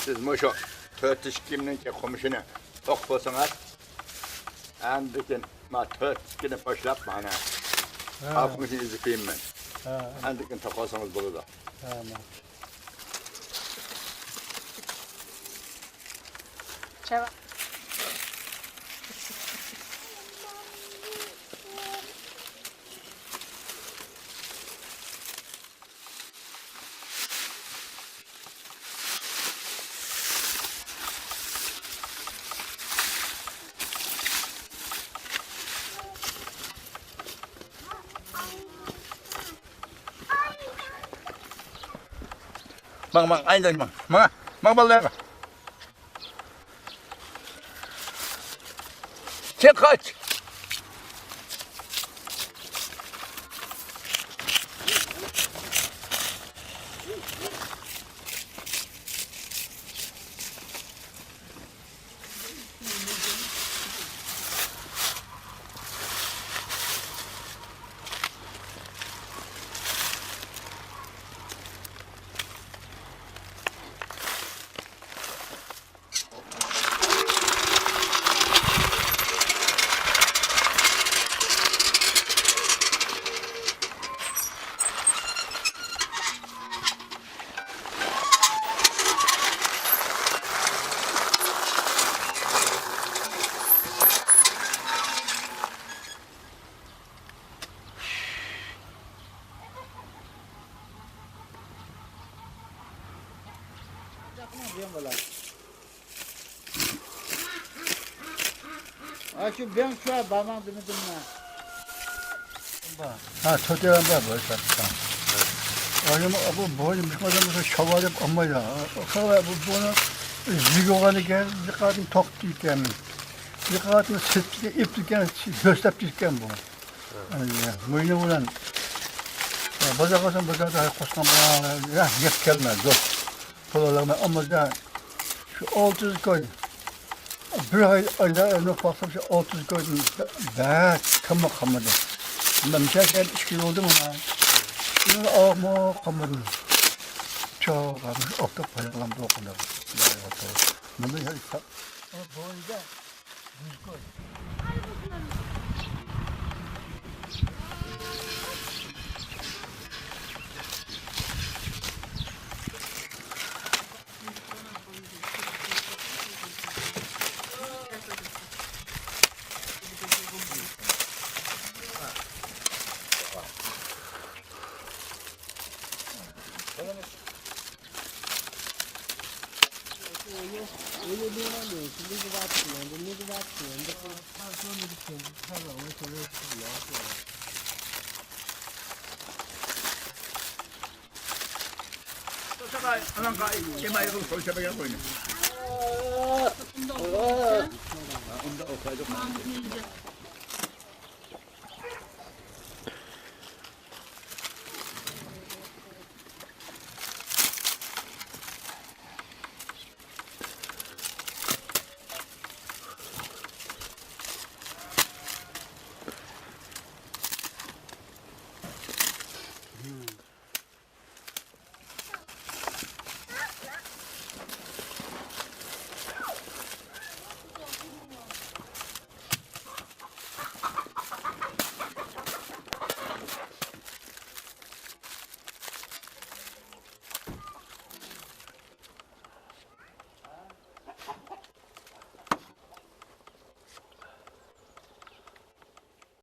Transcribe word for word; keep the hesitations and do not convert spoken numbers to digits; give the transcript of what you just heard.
سىز مۇشۇ تۆت يۈز ئىككىنىڭكى قومۇشىنى توقۇپ بولسىڭىز، ئاندىن كېيىن ما تۆت يۈز ئىككىنى باشلاپ مانا ھە. قومۇشنى ئېزىپ بېرىمەن. ھە. ئاندىن كېيىن توقۇسىڭىز بولىدۇ. ھە، مانا. چاۋا. ماڭ، ماڭ، ئايلان ماڭ. ماڭ، ماڭ بالىلار. سەن قاچ. ئاشۇ بىڭ شۇ باماڭ دېمىدىممۇ؟ ھە، تۆتەيلەن بار بۇ ھېسابتا. ئايىم، بۇ، بۇ، بۇ، بۇ شاۋا دەپ ئالمايدۇ. قاۋا، بۇ، بۇنى يېگۈغان ئىكەن، بىر قاتىن توقۇپ دېيىكەن. بىر قاتىن سېتىپ ئېپتىكەن، دۆستەپ دېيىكەن بۇ. ئاي، موينى بىلەن، بازارغا بارسام، بازاردا قوشقان بىلەن يەپ كەلمەيدۇ. پۇل ئالالماي، ئەمما شۇ ئالتە يۈز كوي. بىر ئاي، ئايدا ئۆمۈر باقسام، شۇ ئالتە يۈز كويدىن بەك كەممۇ قالمىدى. مەن مىشەگە ئىككى يىل بولدى مانا. ئىككى يىل ئاۋۇقمۇ قالمىدىم. چوغ، ئاپتاپ پايدىلانمىدى ئۇ قانداق. مۇنداق بويىچە يۈز كوي.